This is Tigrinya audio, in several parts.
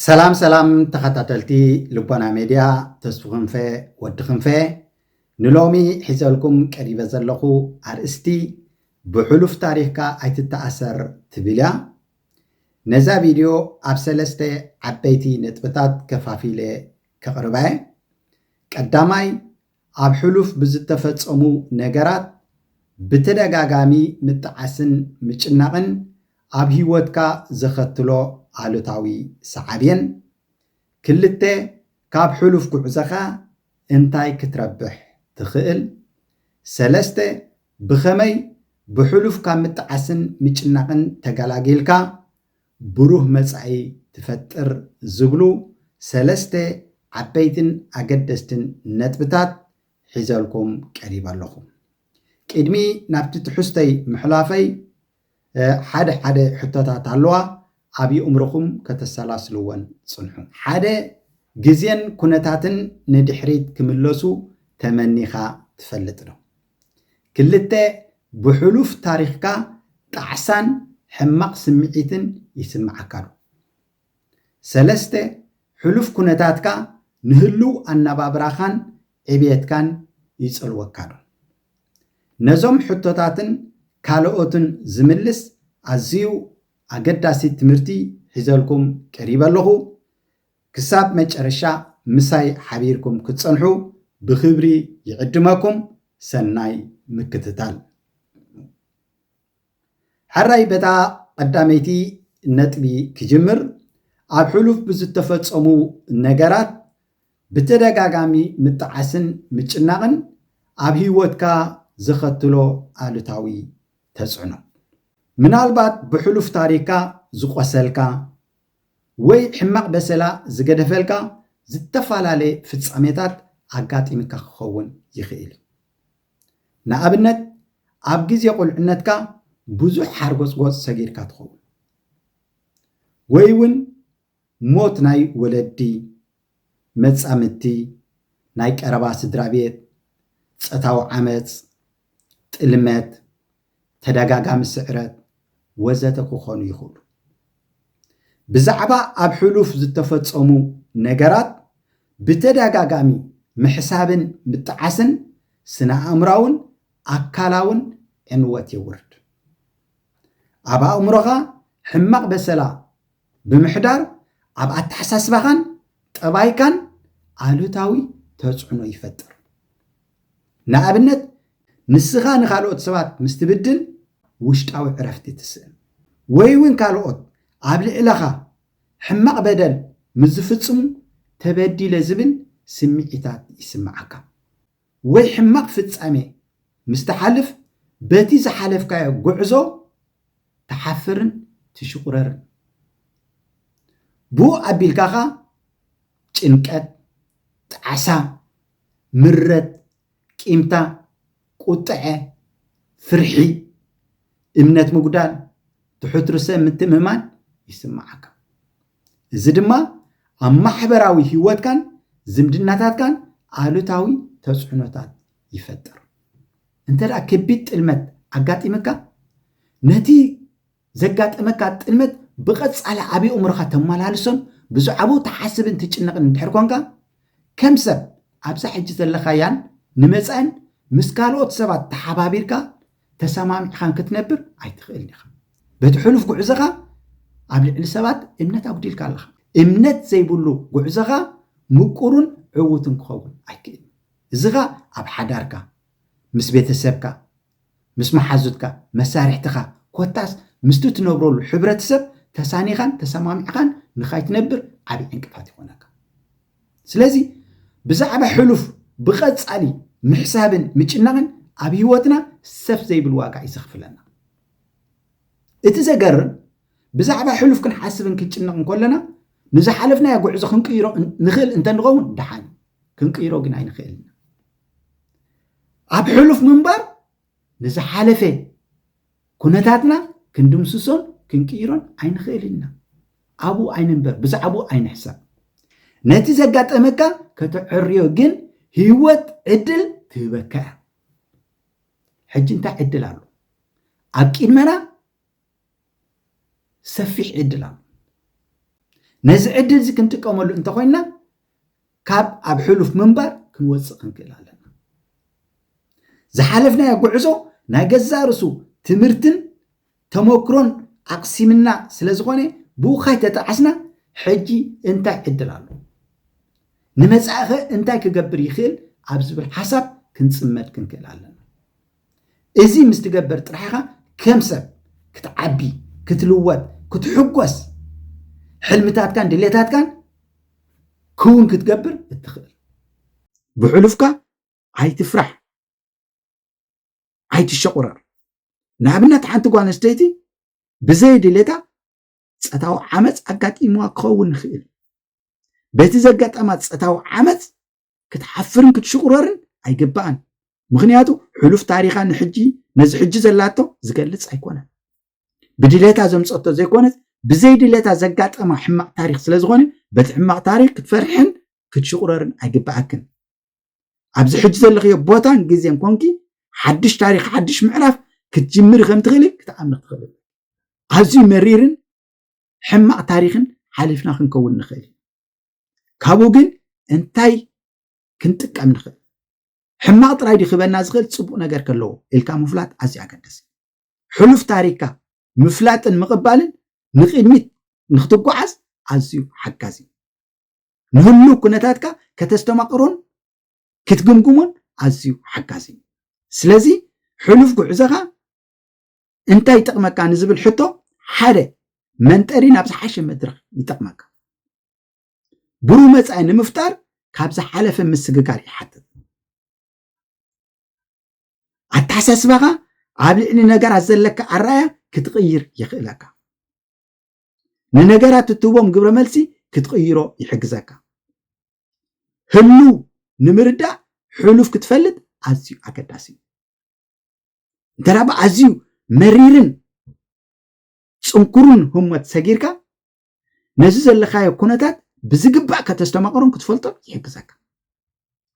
ሰላም ሰላም ተኸታተልቲ ልቦና ሜድያ፣ ተስፉ ክንፈ ወዲ ክንፈ ንሎሚ ሒዘልኩም ቀሪበ ዘለኹ ኣርእስቲ ብሕሉፍ ታሪኽካ ኣይትተኣሰር ትብል እያ። ነዛ ቪድዮ ኣብ ሰለስተ ዓበይቲ ነጥብታት ከፋፊለ ከቕርባ እየ። ቀዳማይ፣ ኣብ ሕሉፍ ብዝተፈጸሙ ነገራት ብተደጋጋሚ ምጥዓስን ምጭናቕን ኣብ ህይወትካ ዘኸትሎ ኣሉታዊ ሰዓብየን። ክልተ፣ ካብ ሕሉፍ ጉዕዞኻ እንታይ ክትረብሕ ትኽእል? ሰለስተ፣ ብኸመይ ብሕሉፍ ካብ ምጥዓስን ምጭናቕን ተገላጊልካ ብሩህ መጻኢ ትፈጥር ዝብሉ ሰለስተ ዓበይትን ኣገደስትን ነጥብታት ሒዘልኩም ቀሪበ ኣለኹ። ቅድሚ ናብቲ ትሕዝቶይ ምሕላፈይ፣ እ፣ ሓደ ሓደ ሕቶታት ኣለዋ፣ ኣብ የእምሮኹም ከተሰላስልወን ጽንሑ። ሓደ፣ ግዜን ኩነታትን ንድሕሪት ክምለሱ ተመኒኻ ትፈልጥ ዶ? ክልተ፣ ብሕሉፍ ታሪኽካ ጣዕሳን ሕማቕ ስምዒትን ይስምዓካ ዶ? ሰለስተ፣ ሕሉፍ ኩነታትካ ንህሉው ኣነባብራኻን ዕብየትካን ይጸልወካ ዶ? ነዞም ሕቶታትን ካልኦትን ዝምልስ ኣዝዩ ኣገዳሲ ትምህርቲ ሒዘልኩም ቀሪበ ኣለኹ። ክሳብ መጨረሻ ምሳይ ሓቢርኩም ክትጸንሑ ብኽብሪ ይዕድመኩም። ሰናይ ምክትታል። ሕራይ በታ ቀዳመይቲ ነጥቢ ክጅምር፣ ኣብ ሕሉፍ ብዝተፈጸሙ ነገራት ብተደጋጋሚ ምጥዓስን ምጭናቕን ኣብ ህይወትካ ዘኸትሎ ኣሉታዊ ተጽዕኖ። ምናልባት ብሕሉፍ ታሪኽካ ዝቖሰልካ ወይ ሕማቕ በሰላ ዝገደፈልካ ዝተፈላለየ ፍጻሜታት ኣጋጢምካ ክኸውን ይኽእል እዩ። ንኣብነት፣ ኣብ ግዜ ቁልዕነትካ ብዙሕ ሓርጎጽጎጽ ሰጊርካ ትኸውን። ወይ እውን ሞት ናይ ወለዲ፣ መጻምድቲ፣ ናይ ቀረባ ስድራ ቤት፣ ጾታዊ ዓመጽ፣ ጥልመት፣ ተደጋጋሚ ስዕረት ወዘተ ክኾኑ ይኽእሉ። ብዛዕባ ኣብ ሕሉፍ ዝተፈጸሙ ነገራት ብተደጋጋሚ ምሕሳብን ምጥዓስን ስነ ኣእምራውን ኣካላውን ዕንወት የውርድ። ኣብ ኣእምሮኻ ሕማቕ በሰላ ብምሕዳር ኣብ ኣተሓሳስባኻን ጠባይካን ኣሉታዊ ተጽዕኖ ይፈጥር። ንኣብነት፣ ንስኻ ንኻልኦት ሰባት ምስ ትብድል ውሽጣዊ ዕረፍቲ ትስእን፣ ወይ እውን ካልኦት ኣብ ልዕለኻ ሕማቕ በደል ምስ ዝፍጽሙ ተበዲለ ዝብል ስምዒታት ይስምዓካ። ወይ ሕማቕ ፍጻሜ ምስ ትሓልፍ በቲ ዝሓለፍካዮ ጉዕዞ ትሓፍርን ትሽቑረርን። ብኡ ኣቢልካ ኸኣ ጭንቀት፣ ጣዕሳ፣ ምረት፣ ቂምታ፣ ቁጥዐ፣ ፍርሒ፣ እምነት ምጉዳል፣ ትሑት ርእሰ ምትእምማን ይስምዓካ። እዚ ድማ ኣብ ማሕበራዊ ህይወትካን ዝምድናታትካን ኣሉታዊ ተጽዕኖታት ይፈጥር። እንተ ደኣ ከቢድ ጥልመት ኣጋጢምካ፣ ነቲ ዘጋጠመካ ጥልመት ብቐጻሊ ኣብ ኣእምሮኻ ተመላልሶን ብዛዕባኡ ትሓስብን ትጭነቕን እንድሕር ኮንካ፣ ከም ሰብ ኣብዛ ሕጂ ዘለኻያን ንመጻእን ምስ ካልኦት ሰባት ተሓባቢርካ ተሰማሚዕኻን ክትነብር ኣይትኽእልን ኢኻ። በቲ ሕሉፍ ጉዕዞኻ ኣብ ልዕሊ ሰባት እምነት ኣጉዲልካ ኣለኻ። እምነት ዘይብሉ ጉዕዞኻ ምቁሩን ዕዉትን ክኸውን ኣይክእልን። እዚ ኸኣ ኣብ ሓዳርካ፣ ምስ ቤተሰብካ፣ ምስ መሓዙትካ፣ መሳርሕትኻ፣ ኮታስ ምስቲ ትነብረሉ ሕብረተሰብ ተሳኒኻን ተሰማሚዕኻን ንኻይትነብር ዓቢ ዕንቅፋት ይኾነካ። ስለዚ ብዛዕባ ሕሉፍ ብቐጻሊ ምሕሳብን ምጭናቕን ኣብ ህይወትና ሰፍ ዘይብል ዋጋ እዩ ዘኽፍለና። እቲ ዘገርም፣ ብዛዕባ ሕሉፍ ክንሓስብን ክንጭነቕን ከለና ንዝሓለፍናዮ ጉዕዞ ክንቅይሮ ን-፣ ንኽእል እንተ ንኸውን ደሓን እዩ። ክንቅይሮ ግን ኣይንኽእልን ኢና። ኣብ ሕሉፍ ምንባር ንዝሓለፈ ኩነታትና ክንድምስሶን ክንቅይሮን ኣይንኽእልን ኢና። ኣብኡ ኣይንንበር፣ ብዛዕባኡ ኣይንሕሰብ። ነቲ ዘጋጠመካ ከተዐርዮ ግን ህይወት ዕድል ትህበካ እያ። ሕጂ እንታይ ዕድል ኣሎ? ኣብ ቅድመና ሰፊሕ ዕድል ኣሎ። ነዚ ዕድል እዚ ክንጥቀመሉ እንተኾይንና ካብ ኣብ ሕሉፍ ምንባር ክንወፅእ ክንክእል ኣለና። ዝሓለፍናዮ ጉዕዞ ናይ ገዛእ ርእሱ ትምህርትን ተመክሮን ኣቕሲምና ስለ ዝኾነ ብኡ ካይተጣዓስና ሕጂ እንታይ ዕድል ኣሎ? ንመጻኢኸ እንታይ ክገብር ይኽእል ኣብ ዝብል ሓሳብ ክንጽመድ ክንክእል ኣለና። እዚ ምስ ትገብር ጥራሕ ኢኻ ከም ሰብ ክትዓቢ፣ ክትልወጥ፣ ክትሕጎስ፣ ሕልምታትካን ድሌታትካን ክውን ክትገብር እትኽእል። ብሕሉፍካ ኣይትፍራሕ፣ ኣይትሸቑረር። ንኣብነት ሓንቲ ጓል ኣንስተይቲ ብዘይ ድሌታ ጸታዊ ዓመጽ ኣጋጢምዋ ክኸውን ይኽእል። በቲ ዘጋጠማ ጸታዊ ዓመጽ ክትሓፍርን ክትሽቑረርን ኣይግባኣን። ምኽንያቱ ሕሉፍ ታሪኻ ንሕጂ ነዚ ሕጂ ዘላቶ ዝገልጽ ኣይኮነን። ብድሌታ ዘምጸቶ ዘይኮነስ ብዘይ ድሌታ ዘጋጠማ ሕማቕ ታሪኽ ስለ ዝኾነ በቲ ሕማቕ ታሪኽ ክትፈርሕን ክትሽቑረርን ኣይግባኣክን። ኣብዚ ሕጂ ዘለኽዮ ቦታን ግዜን ኮንኪ ሓድሽ ታሪኽ ሓድሽ ምዕራፍ ክትጅምሪ ከም ትኽእሊ ክትኣምኒ ክትኽእሊ። ኣዝዩ መሪርን ሕማቕ ታሪኽን ሓሊፍና ክንከውን ንኽእል ኢና። ካብኡ ግን እንታይ ክንጥቀም ንኽእል? ሕማቕ ጥራይ ድዩ ክበና ዝኽእል ጽቡቕ ነገር ከለዎ ኢልካ ምፍላጥ ኣዝዩ ኣገዳሲ። ሕሉፍ ታሪኽካ ምፍላጥን ምቕባልን ንቕድሚት ንክትጓዓዝ ኣዝዩ ሓጋዚ እዩ። ንህሉው ኩነታትካ ከተስተማቕሮን ክትግምግሞን ኣዝዩ ሓጋዚ እዩ። ስለዚ ሕሉፍ ጉዕዞኻ እንታይ ይጠቕመካ ንዝብል ሕቶ ሓደ መንጠሪ ናብ ዝሓሸ መድረኽ ይጠቕመካ። ብሩህ መጻኢ ንምፍጣር ካብ ዝሓለፈ ምስግጋር ይሓትት። ኣተሓሳስባኻ ኣብ ልዕሊ ነገራት ዘለካ ኣረኣያ ክትቕይር የኽእለካ። ንነገራት እትህቦም ግብረ መልሲ ክትቕይሮ ይሕግዘካ። ህሉው ንምርዳእ ሕሉፍ ክትፈልጥ ኣዝዩ ኣገዳሲ እዩ። እንተ ደኣ ብኣዝዩ መሪርን ጽንኩርን ህሞት ሰጊርካ ነዚ ዘለኻዮ ኩነታት ብዝግባእ ከተስተማቕሮን ክትፈልጦን ይሕግዘካ።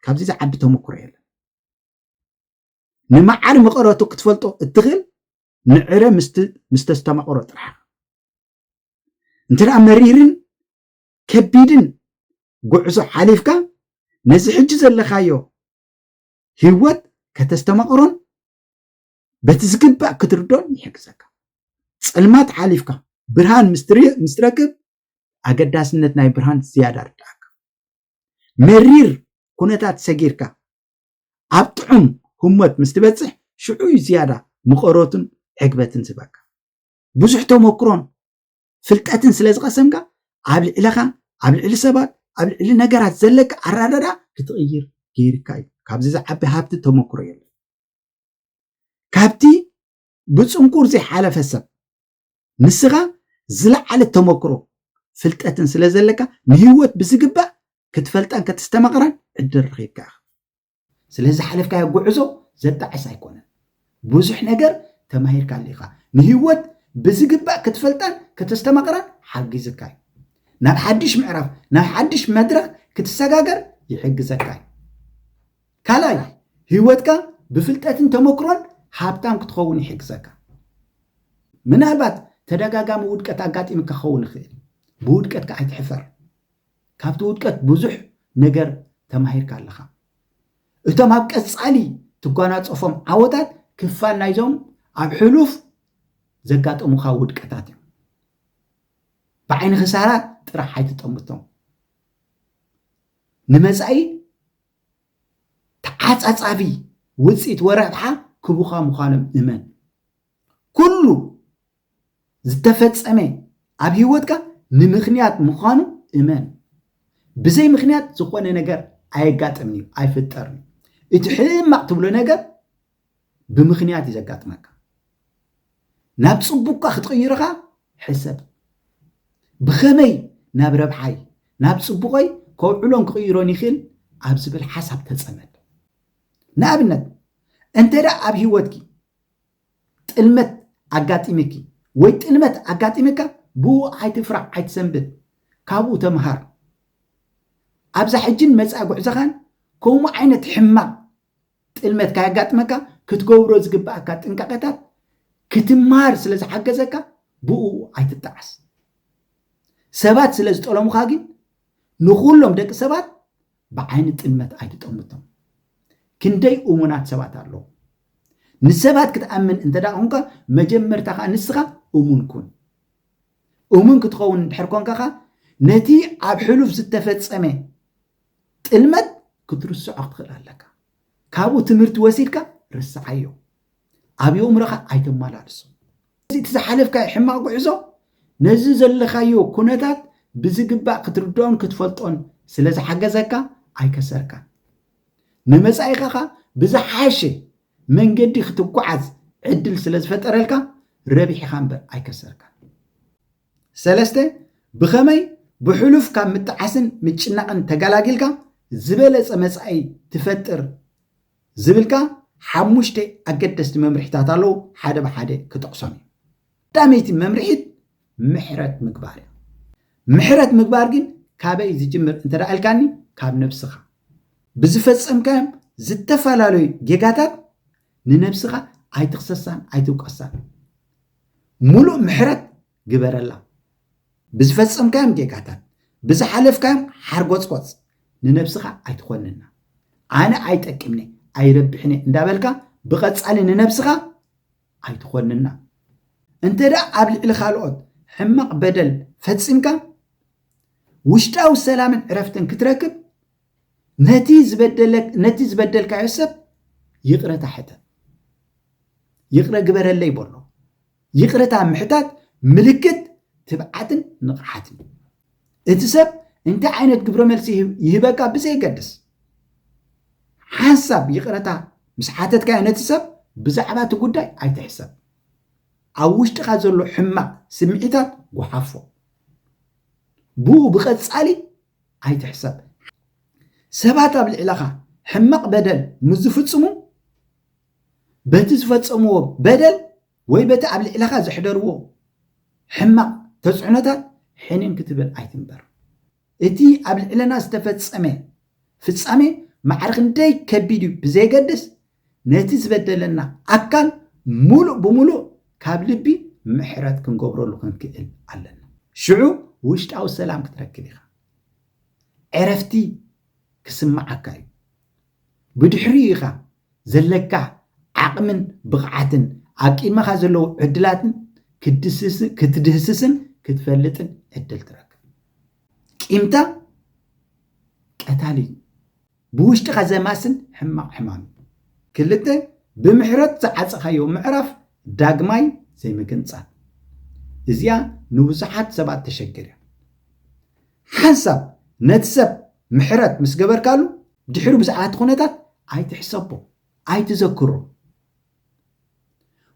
ካብዚ ዝዓቢ ተመክሮ የለን። ንመዓር መቐረቱ ክትፈልጦ እትኽእል ንዕረ ምስ ት-፣ ምስ ተስተማቕሮ ጥራሕ። እንተ ደኣ መሪርን ከቢድን ጉዕዞ ሓሊፍካ ነዚ ሕጂ ዘለኻዮ ህይወት ከተስተማቕሮን በቲ ዝግባእ ክትርዶን ይሕግዘካ። ጸልማት ሓሊፍካ ብርሃን ምስ ትሪ-፣ ምስ ትረክብ ኣገዳስነት ናይ ብርሃን ዝያዳ ርድኣካ። መሪር ኩነታት ሰጊርካ ኣብ ጥዑም ህሞት ምስ ትበጽሕ ሽዑ እዩ ዝያዳ ምቐረቱን ዕግበትን ዝህበካ። ብዙሕ ተመክሮን ፍልጠትን ስለ ዝቐሰምካ ኣብ ልዕለኻ፣ ኣብ ልዕሊ ሰባት፣ ኣብ ልዕሊ ነገራት ዘለካ ኣረዳድኣ ክትቕይር ገይርካ እዩ። ካብዚ ዝዓቢ ሃብቲ ተመክሮ የለን። ካብቲ ብጽንኩር ዘይሓለፈ ሰብ ንስኻ ዝለዓለ ተመክሮ ፍልጠትን ስለ ዘለካ ንህይወት ብዝግባእ ክትፈልጣን ከተስተማቕራን ዕድል ረኺብካ ኢኻ። ስለዚ ዝሓለፍካዮ ጉዕዞ ዘጣዕስ ኣይኮነን። ብዙሕ ነገር ተማሂርካሉ ኢኻ። ንህይወት ብዝግባእ ክትፈልጣን ከተስተማቕራን ሓጊዝካ እዩ። ናብ ሓድሽ ምዕራፍ፣ ናብ ሓድሽ መድረኽ ክትሰጋገር ይሕግዘካ እዩ። ካልኣይ፣ ህይወትካ ብፍልጠትን ተመክሮን ሃብታም ክትኸውን ይሕግዘካ። ምናልባት ተደጋጋሚ ውድቀት ኣጋጢምካ ክኸውን ይኽእል። ብውድቀትካ ኣይትሕፈር። ካብቲ ውድቀት ብዙሕ ነገር ተማሂርካ ኣለኻ። እቶም ኣብ ቀጻሊ ትጓናጸፎም ዓወታት ክፋል ናይዞም ኣብ ሕሉፍ ዘጋጠሙኻ ውድቀታት እዮም። ብዓይኒ ክሳራ ጥራሕ ኣይትጠምቶም። ንመጻኢ ተዓጻጻፊ ውጽኢት ወረብሓ ክቡኻ ምዃኖም እመን። ኩሉ ዝተፈጸመ ኣብ ህይወትካ ንምኽንያት ምዃኑ እመን። ብዘይ ምኽንያት ዝኾነ ነገር ኣየጋጥምን እዩ፣ ኣይፍጠርን እዩ። እቲ ሕማቕ ትብሎ ነገር ብምኽንያት እዩ ዘጋጥመካ። ናብ ጽቡቕካ ክትቕይርኻ ሕሰብ። ብኸመይ ናብ ረብሓይ፣ ናብ ጽቡቐይ ከውዕሎን ክቕይሮን ይኽእል ኣብ ዝብል ሓሳብ ተጸመድ። ንኣብነት፣ እንተ ደኣ ኣብ ህይወትኪ ጥልመት ኣጋጢምኪ ወይ ጥልመት ኣጋጢምካ፣ ብኡ ኣይትፍራዕ፣ ኣይትሰንብድ። ካብኡ ተምሃር። ኣብዛ ሕጅን መጻኢ ጉዕዞኻን ከምኡ ዓይነት ሕማቕ ጥልመት ካየጋጥመካ ክትገብሮ ዝግብኣካ ጥንቃቐታት ክትማር ስለ ዝሓገዘካ ብኡ ኣይትጣዓስ። ሰባት ስለ ዝጠለሙኻ ግን ንኹሎም ደቂ ሰባት ብዓይኒ ጥልመት ኣይትጠምቶም። ክንደይ እሙናት ሰባት ኣለዉ። ንሰባት ክትኣምን እንተ ደኣ ኾንካ መጀመርታ ኸኣ ንስኻ እሙን ኩን። እሙን ክትኸውን እንድሕር ኮንካ ኸኣ ነቲ ኣብ ሕሉፍ ዝተፈጸመ ጥልመት ክትርስዖ ክትኽእል ኣለካ። ካብኡ ትምህርቲ ወሲድካ ርስዓዮ። ኣብ የእምሮኻ ኣይተመላልሶ። እዚ እቲ ዝሓለፍካዮ ሕማቕ ጉዕዞ ነዚ ዘለኻዮ ኩነታት ብዝግባእ ክትርድኦን ክትፈልጦን ስለ ዝሓገዘካ ኣይከሰርካን። ንመጻኢኻ ብዝሓሸ መንገዲ ክትጓዓዝ ዕድል ስለ ዝፈጠረልካ ረቢሕኻ እምበር ኣይከሰርካን። ሰለስተ፣ ብኸመይ ብሕሉፍ ካብ ምጥዓስን ምጭናቕን ተገላጊልካ ዝበለጸ መጻኢ ትፈጥር ዝብልካ ሓሙሽተ ኣገደስቲ መምርሒታት ኣለዉ። ሓደ ብሓደ ክጠቕሶም እዩ። ቀዳመይቲ መምርሒት ምሕረት ምግባር እያ። ምሕረት ምግባር ግን ካበይ ዝጅምር እንተ ደኣ ኢልካኒ፣ ካብ ነብስኻ። ብዝፈጸምካዮም ዝተፈላለዩ ጌጋታት ንነብስኻ ኣይትኽሰሳን ኣይትውቀሳን። ሙሉእ ምሕረት ግበረላ። ብዝፈጸምካዮም ጌጋታት፣ ብዝሓለፍካዮም ሓርጎጽጎጽ ንነብስኻ ኣይትኾንና። ኣነ ኣይጠቅምኒ፣ ኣይረብሕኒ እንዳበልካ ብቐጻሊ ንነብስኻ ኣይትኾንና። እንተ ደኣ ኣብ ልዕሊ ካልኦት ሕማቕ በደል ፈጺምካ፣ ውሽጣዊ ሰላምን ዕረፍትን ክትረክብ፣ ነቲ ዝበደለ-፣ ነቲ ዝበደልካዮ ሰብ ይቕረታ ሕተት። ይቕረ ግበረለይ በሎ። ይቕረታ ምሕታት ምልክት ትብዓትን ንቕሓትን እዩ። እቲ ሰብ እንታይ ዓይነት ግብረ መልሲ ይህብ-፣ ይህበካ ብዘየገድስ፣ ሓንሳብ ይቕረታ ምስ ሓተትካዮ ነቲ ሰብ ብዛዕባ እቲ ጉዳይ ኣይትሕሰብ። ኣብ ውሽጥኻ ዘሎ ሕማቕ ስምዒታት ጓሓፎ። ብኡ ብቐጻሊ ኣይትሕሰብ። ሰባት ኣብ ልዕለኻ ሕማቕ በደል ምስ ዝፍጽሙ፣ በቲ ዝፈጸምዎ በደል ወይ በቲ ኣብ ልዕለኻ ዘሕደርዎ ሕማቕ ተጽዕኖታት ሕንን ክትብል ኣይትንበር። እቲ ኣብ ልዕለና ዝተፈጸመ ፍጻሜ ማዕረ ክንደይ ከቢድ እዩ ብዘየገድስ፣ ነቲ ዝበደለና ኣካል ሙሉእ ብሙሉእ ካብ ልቢ ምሕረት ክንገብረሉ ክንክእል ኣለና። ሽዑ ውሽጣዊ ሰላም ክትረክብ ኢኻ። ዕረፍቲ ክስምዓካ እዩ። ብድሕሪኡ ኢኻ ዘለካ ዓቕምን ብቕዓትን ኣብ ቅድመኻ ዘለዉ ዕድላትን ክትድስስ-፣ ክትድህስስን ክትፈልጥን ዕድል ትረክብ። ቂምታ ቀታሊ እዩ። ብውሽጥኻ ዘማስን ሕማቕ ሕማም እዩ። ክልተ፣ ብምሕረት ዝዓጸኻዮ ምዕራፍ ዳግማይ ዘይምግንጻል። እዚኣ ንብዙሓት ሰባት ተሸግር እያ። ሓንሳብ ነቲ ሰብ ምሕረት ምስ ገበርካሉ፣ ድሕሪ ብዛዕባ እቲ ኩነታት ኣይትሕሰቦ፣ ኣይትዘክሮ።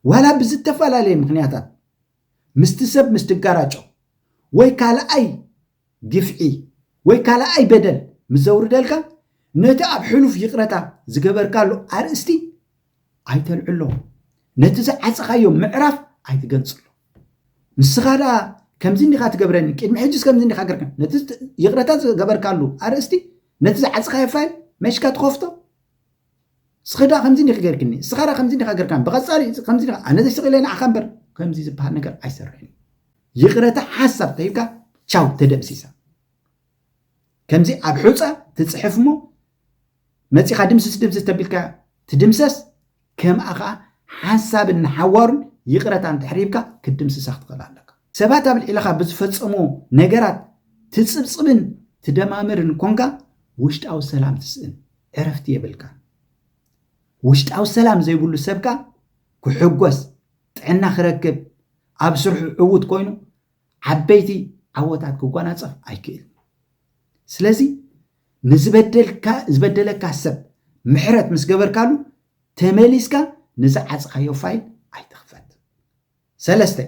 ዋላ ብዝተፈላለየ ምኽንያታት ምስቲ ሰብ ምስ ትጋራጮ ወይ ካልኣይ ግፍዒ ወይ ካልኣይ በደል ምስ ዘውርደልካ፣ ነቲ ኣብ ሕሉፍ ይቕረታ ዝገበርካሉ ኣርእስቲ ኣይተልዕሎ። ነቲ ዝዓጸኻዮ ምዕራፍ ኣይትገንጽሎ። ንስኻ ደኣ ከምዚ እንዲኻ ትገብረኒ፣ ቅድሚ ሕጅስ ከምዚ እንዲኻ ገርካ፣ ነቲ ይቕረታ ዝገበርካሉ ኣርእስቲ፣ ነቲ ዝዓጸኻዮ ፋይል መሽካ ትኸፍቶ። እስኺ ደኣ ከምዚ እንዲኺ ገርክኒ፣ እስኻ ደኣ ከምዚ እንዲኻ ገርካኒ፣ ብቐጻሊ ከምዚ እንዲኻ፣ ኣነ ዘይስቕ ኢለ ንዓኻ እምበር፣ ከምዚ ዝበሃል ነገር ኣይሰርሕን እዩ። ይቕረታ ሓንሳብ ተሂብካ፣ ቻው፣ ተደምሲሳ። ከምዚ ኣብ ሑጻ ትጽሕፍ እሞ፣ መጺኻ ድምስስ ድምስስ ተቢልካ ትድምሰስ፣ ከምኣ ኸኣ ሓንሳብን ንሓዋሩን ይቕረታ እንድሕር ሂብካ ክትድምስሳ ክትኽእል ኣለካ። ሰባት ኣብ ልዕለኻ ብዝፈጸሙ ነገራት ትጽብጽብን ትደማምርን ኮንካ ውሽጣዊ ሰላም ትስእን፣ ዕረፍቲ የብልካን። ውሽጣዊ ሰላም ዘይብሉ ሰብ ከኣ ክሕጎስ፣ ጥዕና ክረክብ፣ ኣብ ስርሑ ዕዉት ኮይኑ ዓበይቲ ዓወታት ክጓናጸፍ ኣይክእልን። ስለዚ ንዝበደልካ-፣ ዝበደለካ ሰብ ምሕረት ምስ ገበርካሉ ተመሊስካ ንዝዓጽኻዮ ፋይል ኣይትኽፈት። ሰለስተ፣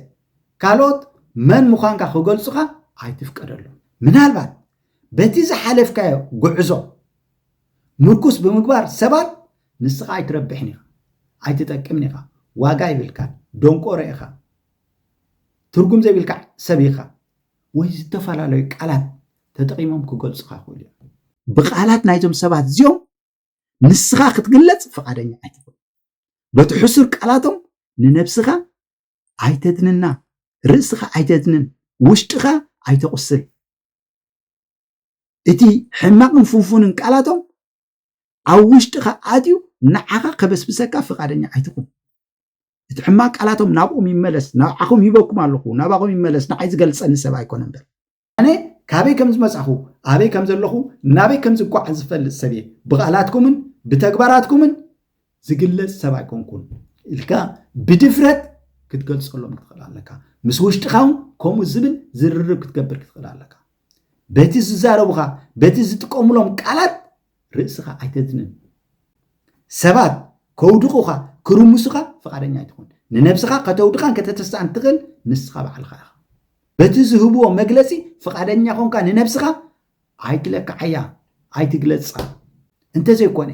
ካልኦት መን ምዃንካ ክገልጹኻ ኣይትፍቀደሎም። ምናልባት በቲ ዝሓለፍካዮ ጉዕዞ ምርኩስ ብምግባር ሰባት ንስኻ ኣይትረብሕን ኢኻ፣ ኣይትጠቅምን ኢኻ፣ ዋጋ ይብልካን፣ ደንቆሮ ኢኻ፣ ትርጉም ዘይብልካ ሰብ ኢኻ ወይ ዝተፈላለዩ ቃላት ተጠቒሞም ክገልጹኻ ይኽእሉ እዮም። ብቃላት ናይዞም ሰባት እዚኦም ንስኻ ክትግለጽ ፍቓደኛ ኣይትኹን። በቲ ሕሱር ቃላቶም ንነብስኻ ኣይተድንና፣ ርእስኻ ኣይተድንን፣ ውሽጥኻ ኣይተቑስል። እቲ ሕማቕን ፍንፉንን ቃላቶም ኣብ ውሽጥኻ ኣትዩ ንዓኻ ከበስብሰካ ፍቓደኛ ኣይትኹን። እቲ ሕማቕ ቃላቶም ናብኦም ይመለስ፣ ናብዓኹም ሂበኩም ኣለኹ፣ ናባኹም ይመለስ፣ ንዓይ ዝገልጸኒ ሰብ ኣይኮነን በል። ኣነ ካበይ ከም ዝመጻኹ፣ ኣበይ ከም ዘለኹ፣ ናበይ ከም ዝጓዓዝ ዝፈልጥ ሰብ እየ። ብቓላትኩምን ብተግባራትኩምን ዝግለጽ ሰብ ኣይኮንኩን ኢልካ ብድፍረት ክትገልጸሎም ክትኽእል ኣለካ። ምስ ውሽጥኻ እውን ከምኡ ዝብል ዝርርብ ክትገብር ክትኽእል ኣለካ። በቲ ዝዛረቡኻ፣ በቲ ዝጥቀሙሎም ቃላት ርእስኻ ኣይተድንን። ሰባት ከውድቑኻ፣ ክርምሱኻ ፍቓደኛ ኣይትኹን። ንነብስኻ ከተውድቓን ከተተስኣን ትኽእል ንስኻ ባዕልኻ ኢኻ። በቲ ዝህብዎ መግለጺ ፍቓደኛ ኮንካ ንነብስኻ ኣይትለክዓያ፣ ኣይትግለጻ። እንተዘይኮነ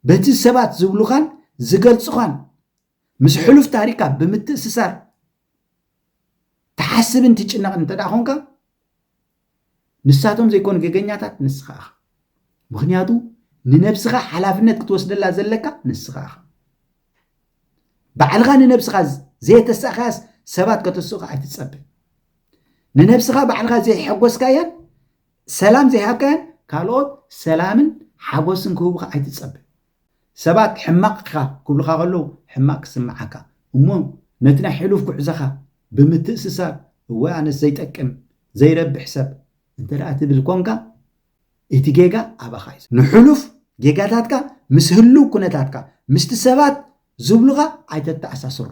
በቲ ሰባት ዝብሉኻን ዝገልጹኻን ምስ ሕሉፍ ታሪካ ብምትእስሳር ትሓስብን ትጭነቕን እንተ ደኣ ኾንካ፣ ንሳቶም ዘይኮኑ ገገኛታት ንስኻ ኢኻ። ምኽንያቱ ንነብስኻ ሓላፍነት ክትወስደላ ዘለካ ንስኻ ኢኻ። ባዕልኻ ንነብስኻ ዘየተሳእኻያስ ሰባት ከተስእኻ ኣይትጸበ። ንነብስኻ ባዕልኻ ዘየሐጎስካያን ሰላም ዘይሃብካያን ካልኦት ሰላምን ሓጎስን ክህቡኻ ኣይትጸበ። ሰባት ሕማቕ ኢኻ ክብሉኻ ከለዉ ሕማቕ ክስምዓካ እሞ ነቲ ናይ ሕሉፍ ጉዕዞኻ ብምትእስሳር እወ ኣነስ ዘይጠቅም ዘይረብሕ ሰብ እንተ ደኣ ትብል ኮንካ እቲ ጌጋ ኣባኻ እዩ። ንሕሉፍ ጌጋታትካ ምስ ህሉው ኩነታትካ ምስቲ ሰባት ዝብሉኻ ኣይተተኣሳስሮ።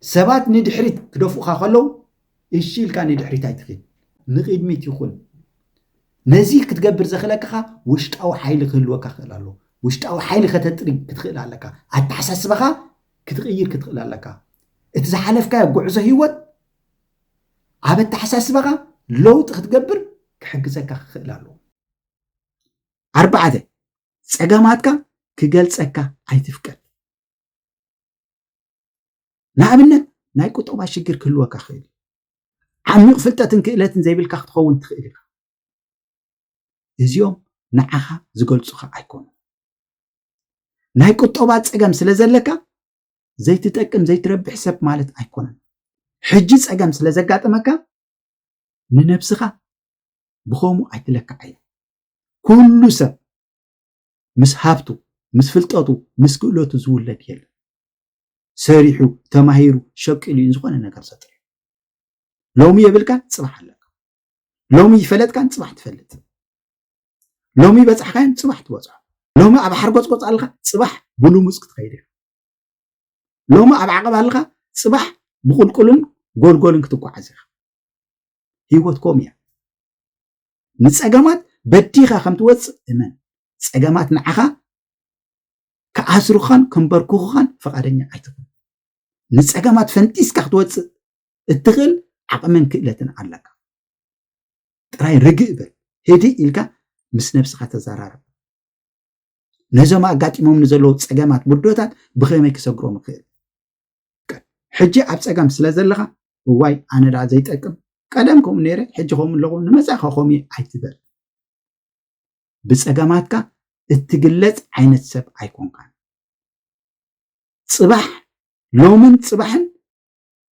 ሰባት ንድሕሪት ክደፍኡኻ ከለዉ እሺ ኢልካ ንድሕሪት ኣይትኺድ፣ ንቕድሚት ይኹን። ነዚ ክትገብር ዘኽለካ ውሽጣዊ ሓይሊ ክህልወካ ክኽእል ኣለዎ። ውሽጣዊ ሓይሊ ከተጥሪ ክትኽእል ኣለካ። ኣተሓሳስባኻ ክትቕይር ክትኽእል ኣለካ። እቲ ዝሓለፍካዮ ጉዕዞ ህይወት ኣብ ኣተሓሳስባኻ ለውጢ ክትገብር ክሕግዘካ ክኽእል ኣለዎ። ኣርባዕተ፣ ጸገማትካ ክገልጸካ ኣይትፍቀድ። ንኣብነት ናይ ቁጠባ ሽግር ክህልወካ ይኽእል እዩ። ዓሚቕ ፍልጠትን ክእለትን ዘይብልካ ክትኸውን ትኽእል ኢኻ። እዚኦም ንዓኻ ዝገልጹኻ ኣይኮኑን። ናይ ቁጠባ ጸገም ስለ ዘለካ ዘይትጠቅም ዘይትረብሕ ሰብ ማለት ኣይኮነን። ሕጂ ጸገም ስለ ዘጋጠመካ ንነብስኻ ብኸምኡ ኣይትለክዓያ። ኩሉ ሰብ ምስ ሃብቱ፣ ምስ ፍልጠቱ፣ ምስ ክእለቱ ዝውለድ የለን። ሰሪሑ፣ ተማሂሩ፣ ሸቂሉ እዩ ዝኾነ ነገር ዘጥርዮ። ሎሚ የብልካን ጽባሕ ኣለካ። ሎሚ ይፈለጥካን ጽባሕ ትፈልጥ። ሎሚ በጻሕካዮን ጽባሕ ትበጽሖ። ሎሚ ኣብ ሓርጎጽጎጽ ኣለኻ፣ ጽባሕ ብልሙጽ ክትኸይድ ኢኻ። ሎሚ ኣብ ዓቐብ ኣለኻ፣ ጽባሕ ብቑልቁልን ጎልጎልን ክትጓዓዝ ኢኻ። ህይወት ከምኡ እያ። ንጸገማት በዲኻ ከም ትወጽእ እመን። ጸገማት ንዓኻ ክኣስሩኻን ከንበርክኹኻን ፍቓደኛ ኣይትኹን። ንጸገማት ፈንጢስካ ክትወጽእ እትኽእል ዓቕምን ክእለትን ኣለካ። ጥራይ ርግእ በል፣ ህድእ ኢልካ ምስ ነብስኻ ተዘራረብ። ነዞም ኣጋጢሞም ንዘለዉ ጸገማት ብድሆታት ብኸመይ ክሰግሮም እኽእል? ሕጂ ኣብ ጸገም ስለ ዘለኻ፣ እዋይ ኣነ ደኣ ዘይጠቅም፣ ቀደም ከምኡ ነይረ፣ ሕጂ ከምኡ ኣለኹ፣ ንመጻኢ ከ ከምኡ እየ ኣይትበል። ብጸገማትካ እትግለጽ ዓይነት ሰብ ኣይኮንካን። ጽባሕ፣ ሎምን ጽባሕን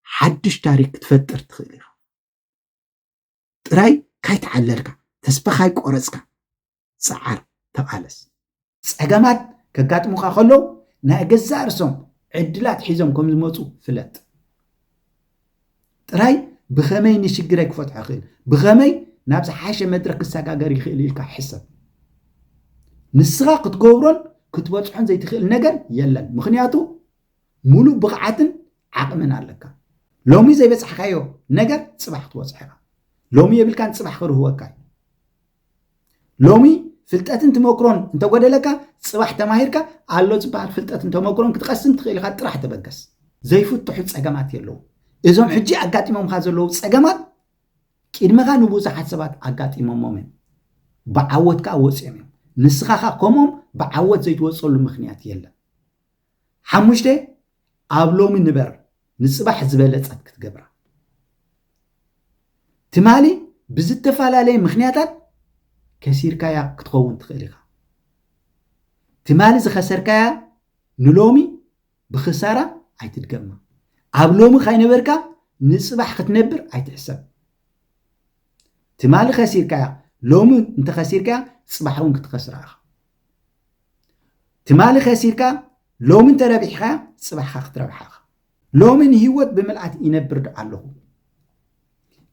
ሓድሽ ታሪክ ክትፈጥር ትኽእል ኢኻ። ጥራይ ካይተዓለልካ፣ ተስፋ ካይቆረጽካ፣ ጸዓር፣ ተቓለስ። ጸገማት ከጋጥሙኻ ከለዉ ናይ ገዛእ ርእሶም ዕድላት ሒዞም ከም ዝመጹ ፍለጥ። ጥራይ ብኸመይ ንሽግረይ ክፈትሖ ይኽእል፣ ብኸመይ ናብ ዝሓሸ መድረኽ ክሰጋገር ይኽእል ኢልካ ሕሰብ። ንስኻ ክትገብሮን ክትበጽሖን ዘይትኽእል ነገር የለን። ምኽንያቱ ምሉእ ብቕዓትን ዓቕምን ኣለካ። ሎሚ ዘይበጻሕካዮ ነገር ጽባሕ ክትበጽሖ ኢኻ። ሎሚ የብልካን፣ ጽባሕ ክርህወካ እዩ። ሎሚ ፍልጠትን ተመክሮን እንተጎደለካ፣ ጽባሕ ተማሂርካ ኣሎ ዝበሃል ፍልጠትን ተመክሮን ክትቐስም ትኽእል ኢኻ። ጥራሕ ተበገስ። ዘይፍትሑ ጸገማት የለዉ። እዞም ሕጂ ኣጋጢሞምካ ዘለዉ ጸገማት ቅድመኻ ንብዙሓት ሰባት ኣጋጢሞሞም እዮም። ብዓወት ከኣ ወጺኦም እዮም። ንስኻ ከኣ ከምኦም ብዓወት ዘይትወጸሉ ምኽንያት የለን። ሓሙሽተ፣ ኣብ ሎሚ ንበር፣ ንጽባሕ ዝበለጸት ክትገብራ። ትማሊ ብዝተፈላለየ ምኽንያታት ከሲርካያ ክትኸውን ትኽእል ኢኻ። ትማሊ ዝኸሰርካያ ንሎሚ ብኽሳራ ኣይትድገማ። ኣብ ሎሚ ካይነበርካ ንፅባሕ ክትነብር ኣይትሕሰብ። ትማሊ ከሲርካያ፣ ሎሚ እንተኸሲርካያ፣ ፅባሕ እውን ክትኸስራ ኢኻ። ትማሊ ከሲርካ፣ ሎሚ እንተረቢሕካያ፣ ፅባሕኻ ክትረብሓ ኢኻ። ሎሚ ንህይወት ብምልኣት ይነብር ዶ ኣለኹ?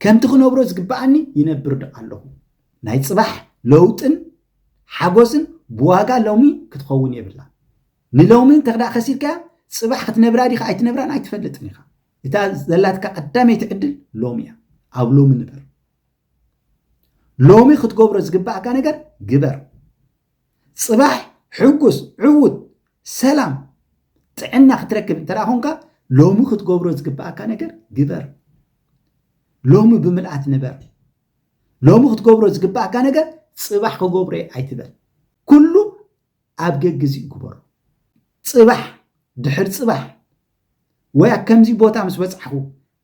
ከምቲ ክነብሮ ዝግብኣኒ ይነብር ዶ ኣለኹ? ናይ ፅባሕ ለውጥን ሓጎስን ብዋጋ ሎሚ ክትኸውን የብላ። ንሎሚ እንተኽዳ ከሲርካያ፣ ፅባሕ ክትነብራ ዲኻ ኣይትነብራን ኣይትፈልጥን ኢኻ። እታ ዘላትካ ቀዳመይቲ ዕድል ሎሚ እያ። ኣብ ሎሚ ንበር። ሎሚ ክትገብሮ ዝግባእካ ነገር ግበር። ፅባሕ ሕጉስ፣ ዕዉት፣ ሰላም፣ ጥዕና ክትረክብ እንተ ደኣ ኾንካ፣ ሎሚ ክትገብሮ ዝግባእካ ነገር ግበር። ሎሚ ብምልኣት ንበር። ሎሚ ክትገብሮ ዝግባእካ ነገር ፅባሕ ክገብሮ እየ ኣይትበል። ኩሉ ኣብ ገግዚኡ ግበሮ። ፅባሕ፣ ድሕር ፅባሕ፣ ወይ ኣብ ከምዚ ቦታ ምስ በፃሕኹ፣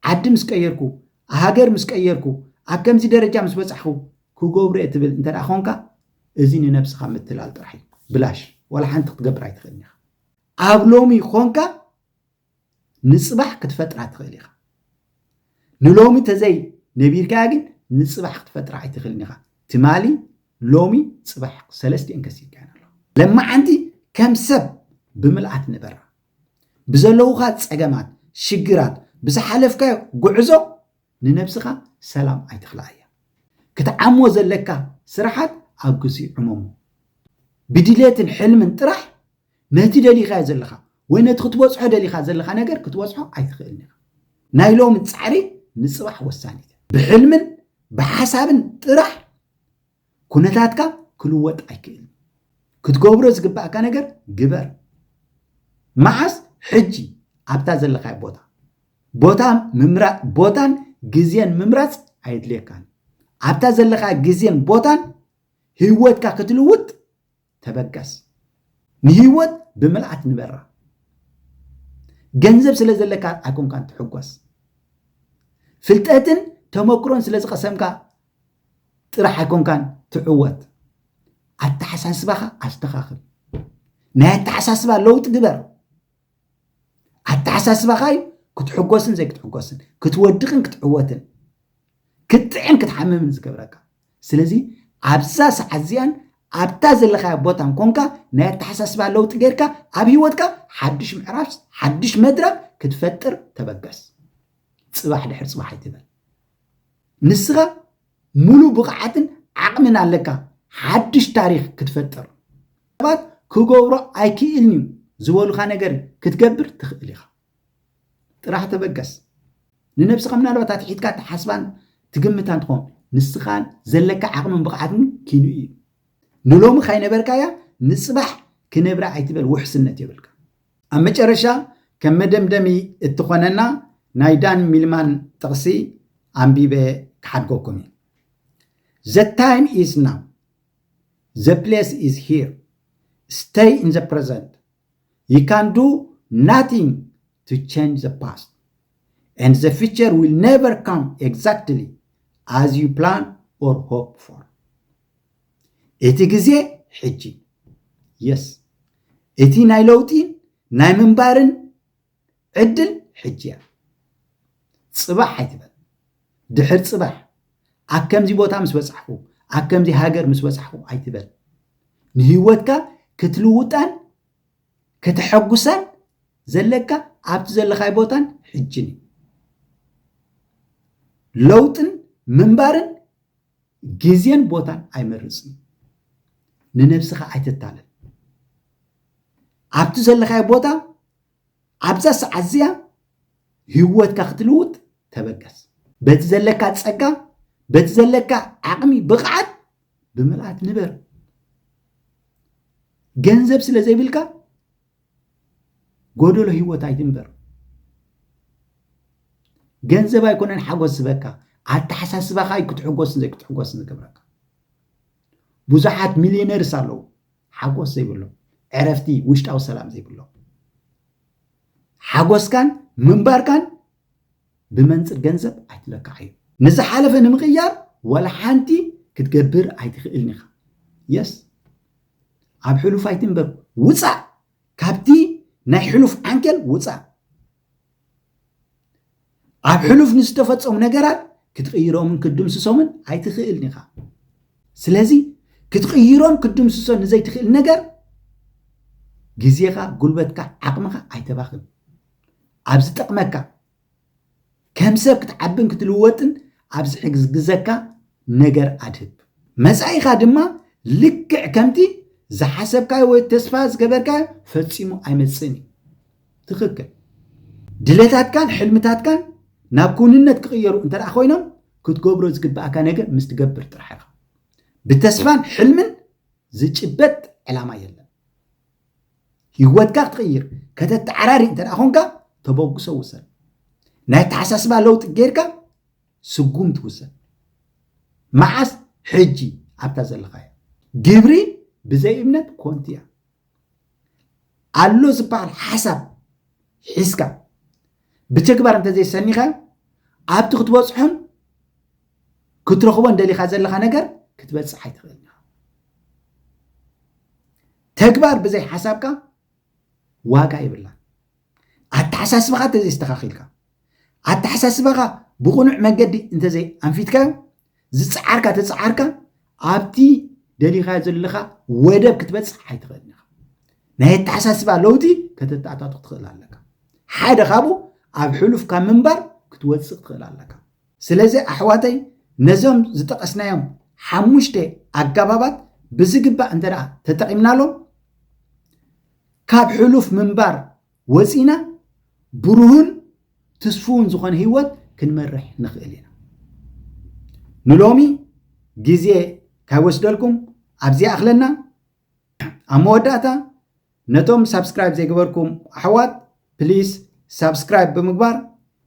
ዓዲ ምስ ቀየርኩ፣ ሃገር ምስ ቀየርኩ፣ ኣብ ከምዚ ደረጃ ምስ በፃሕኹ ክገብሮ እየ ትብል እንተ ደኣ ኾንካ፣ እዚ ንነብስኻ ምትላል ጥራሕ እዩ። ብላሽ፣ ዋላ ሓንቲ ክትገብር ኣይትኽእልን ኢኻ። ኣብ ሎሚ ኾንካ ንፅባሕ ክትፈጥራ ትኽእል ኢኻ። ንሎሚ ተዘይ ነቢርካያ ግን ንፅባሕ ክትፈጥራ ኣይትኽእልን ኢኻ። ትማሊ፣ ሎሚ፣ ፅባሕ ሰለስቲአን ከሲርካየን ኣለኻ። ለማዓንቲ ከም ሰብ ብምልኣት ንበራ። ብዘለዉኻ ፀገማት፣ ሽግራት፣ ብዝሓለፍካዮ ጉዕዞ ንነብስኻ ሰላም ኣይትኽልኣያ። ክትዓሞ ዘለካ ስራሓት ኣብ ግዜኡ ዕመሞ። ብድሌትን ሕልምን ጥራሕ ነቲ ደሊኻዮ ዘለኻ ወይ ነቲ ክትበጽሖ ደሊኻ ዘለኻ ነገር ክትበጽሖ ኣይትኽእልን ኢኻ። ናይ ሎሚ ጻዕሪ ንጽባሕ ወሳኒት እያ። ብሕልምን ብሓሳብን ጥራሕ ኩነታትካ ክልወጥ ኣይክእልን። ክትገብሮ ዝግባእካ ነገር ግበር። መዓስ? ሕጂ ኣብታ ዘለኻዮ ቦታ። ቦታ ምምራ-፣ ቦታን ግዜን ምምራጽ ኣየድልየካን። ኣብታ ዘለኻ ግዜን ቦታን ህይወትካ ክትልውጥ ተበገስ። ንህይወት ብምልኣት ንበራ። ገንዘብ ስለ ዘለካ ኣይኮንካን ትሕጎስ። ፍልጠትን ተመክሮን ስለ ዝቐሰምካ ጥራሕ ኣይኮንካን ትዕወት። ኣተሓሳስባኻ ኣስተኻኽል። ናይ ኣተሓሳስባ ለውጢ ግበር። ኣተሓሳስባኻ እዩ ክትሕጎስን ዘይክትሕጎስን፣ ክትወድቕን ክትዕወትን፣ ክትጥዕም ክትሓምምን ዝገብረካ። ስለዚ ኣብዛ ሰዓት እዚኣን ኣብታ ዘለኻዮ ቦታን ኮንካ ናይ ኣተሓሳስባ ለውጢ ጌርካ ኣብ ህይወትካ ሓድሽ ምዕራፍ፣ ሓድሽ መድረኽ ክትፈጥር ተበገስ። ጽባሕ ድሕሪ ጽባሕ ኣይትበል። ንስኻ ሙሉ ብቕዓትን ዓቕምን ኣለካ ሓድሽ ታሪኽ ክትፈጥር። ሰባት ክገብሮ ኣይክእልን እዩ ዝበሉኻ ነገር ክትገብር ትኽእል ኢኻ። ጥራሕ ተበገስ። ንነብስኻ ምናልባት ኣትሒትካ ትሓስባን ትግምታን ትኾን፣ ንስኻ ዘለካ ዓቕምን ብቕዓትን ኪኑ እዩ። ንሎሚ ካይነበርካያ ንጽባሕ ክነብራ ኣይትበል፣ ውሕስነት የብልካ። ኣብ መጨረሻ ከም መደምደሚ እትኾነና ናይ ዳን ሚልማን ጥቕሲ ኣንቢበ ክሓድገኩም እዩ። The time is now. The place is here. Stay in the present. You can do nothing to change the past. And the future will never come exactly as you plan or hope for. እቲ ግዜ ሕጂ። የስ። እቲ ናይ ለውጢን ናይ ምንባርን ዕድል ሕጂ እያ። ጽባሕ ኣይትበል። ድሕር ጽባሕ ኣብ ከምዚ ቦታ ምስ በጻሕኩ፣ ኣብ ከምዚ ሃገር ምስ በጻሕኩ ኣይትበል። ንህይወትካ ክትልውጣን ከተሐጉሳን ዘለካ ኣብቲ ዘለኻይ ቦታን ሕጅን እዩ። ለውጥን ምንባርን ግዜን ቦታን ኣይመርጽን። ንነብስኻ ኣይተታለል። ኣብቲ ዘለኻዮ ቦታ ኣብዛ ሰዓት እዚኣ ህይወትካ ክትልውጥ ተበገስ። በቲ ዘለካ ጸጋ፣ በቲ ዘለካ ዓቕሚ፣ ብቕዓት ብምልኣት ንበር። ገንዘብ ስለ ዘይብልካ ጎደሎ ህይወት ኣይትንበር። ገንዘብ ኣይኮነን ሓጎስ ዝበካ፣ ኣተሓሳስባኻ እዩ ክትሕጎስን ዘይክትሕጎስን ዝገብረካ። ብዙሓት ሚልዮነርስ ኣለዉ፣ ሓጎስ ዘይብሎም፣ ዕረፍቲ፣ ውሽጣዊ ሰላም ዘይብሎም። ሓጎስካን ምንባርካን ብመንጽር ገንዘብ ኣይትለካዓዩ። ንዝሓለፈ ንምቕያር ዋላ ሓንቲ ክትገብር ኣይትኽእልን ኢኻ። የስ፣ ኣብ ሕሉፍ ኣይትንበር፣ ውጻእ። ካብቲ ናይ ሕሉፍ ዓንኬል ውጻእ። ኣብ ሕሉፍ ንዝተፈጸሙ ነገራት ክትቕይሮምን ክትድምስሶምን ኣይትኽእልን ኢኻ። ስለዚ ክትቕይሮን ክትድምስሶን ንዘይትኽእል ነገር ግዜኻ፣ ጉልበትካ፣ ዓቕምኻ ኣይተባኽን። ኣብ ዝጠቕመካ፣ ከም ሰብ ክትዓብን ክትልወጥን ኣብ ዝሕግዝግዘካ ነገር ኣድህብ። መጻኢኻ ድማ ልክዕ ከምቲ ዝሓሰብካዮ ወይ ተስፋ ዝገበርካዮ ፈጺሙ ኣይመጽእን እዩ። ትኽክል። ድሌታትካን ሕልምታትካን ናብ ክውንነት ክቕየሩ እንተ ደኣ ኮይኖም፣ ክትገብሮ ዝግብኣካ ነገር ምስ ትገብር ጥራሕ ኢኻ። ብተስፋን ሕልምን ዝጭበጥ ዕላማ የለን። ህይወትካ ክትቕይር ከተተዓራሪ እንተ ደኣ ኾንካ፣ ተበግሶ ውሰድ። ናይ ኣተሓሳስባ ለውጢ ጌርካ ስጉምቲ ውሰድ። መዓስ? ሕጂ ኣብታ ዘለኻያ። ግብሪ ብዘይ እምነት ኮንቲ እያ። ኣሎ ዝበሃል ሓሳብ ሒዝካ ብተግባር እንተዘይሰኒኻዮ፣ ኣብቲ ክትበጽሖን ክትረኽቦን ደሊኻ ዘለኻ ነገር ክትበጽሕ ኣይትኽእልን ኢኻ። ተግባር ብዘይ ሓሳብካ ዋጋ የብላን። ኣተሓሳስባኻ እንተዘይስተኻኺልካ፣ ኣተሓሳስባኻ ብቕኑዕ መገዲ እንተዘይ ኣንፊትካዮ፣ ዝጸዓርካ ተጸዓርካ፣ ኣብቲ ደሊኻዮ ዘለኻ ወደብ ክትበጽሕ ኣይትኽእልን ኢኻ። ናይ ኣተሓሳስባ ለውጢ ከተተኣታቱ ክትኽእል ኣለካ። ሓደ ካብኡ ኣብ ሕሉፍ ካብ ምንባር ክትወጽእ ክትኽእል ኣለካ። ስለዚ ኣሕዋተይ፣ ነዞም ዝጠቐስናዮም ሓሙሽተ ኣገባባት ብዝግባእ እንተ ደኣ ተጠቒምናሎም፣ ካብ ሕሉፍ ምንባር ወጺና ብሩህን ትስፉውን ዝኾነ ህይወት ክንመርሕ ንኽእል ኢና። ንሎሚ ግዜ ካይወስደልኩም ኣብዚኣ ኣኽለና። ኣብ መወዳእታ፣ ነቶም ሳብስክራይብ ዘይገበርኩም ኣሕዋት፣ ፕሊስ ሳብስክራይብ ብምግባር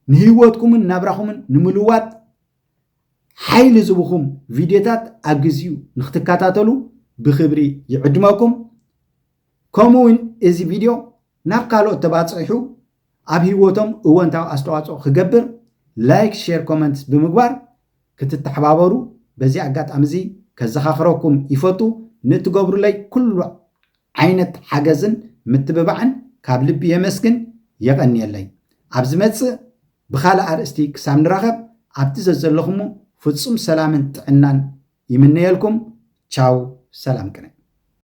ንህይወትኩምን ናብራኹምን ንምልዋጥ ሓይሊ ዝህቡኹም ቪድዮታት ኣብ ግዚኡ ንክትከታተሉ ብኽብሪ ይዕድመኩም። ከምኡ እውን እዚ ቪድዮ ናብ ካልኦት ተባጽሑ ኣብ ህይወቶም እወንታዊ ኣስተዋጽኦ ክገብር፣ ላይክ፣ ሼር፣ ኮመንት ብምግባር ክትተሓባበሩ በዚ ኣጋጣሚ እዚ ከዘኻኽረኩም ይፈቱ። ንእትገብሩለይ ኩሉ ዓይነት ሓገዝን ምትብባዕን ካብ ልቢ የመስግን። የቐንየለይ። ኣብ ዝመጽእ ብኻልእ ኣርእስቲ ክሳብ ንራኸብ፣ ኣብቲ ዘዘለኹሞ ፍጹም ሰላምን ጥዕናን ይምነየልኩም። ቻው፣ ሰላም ቅነ።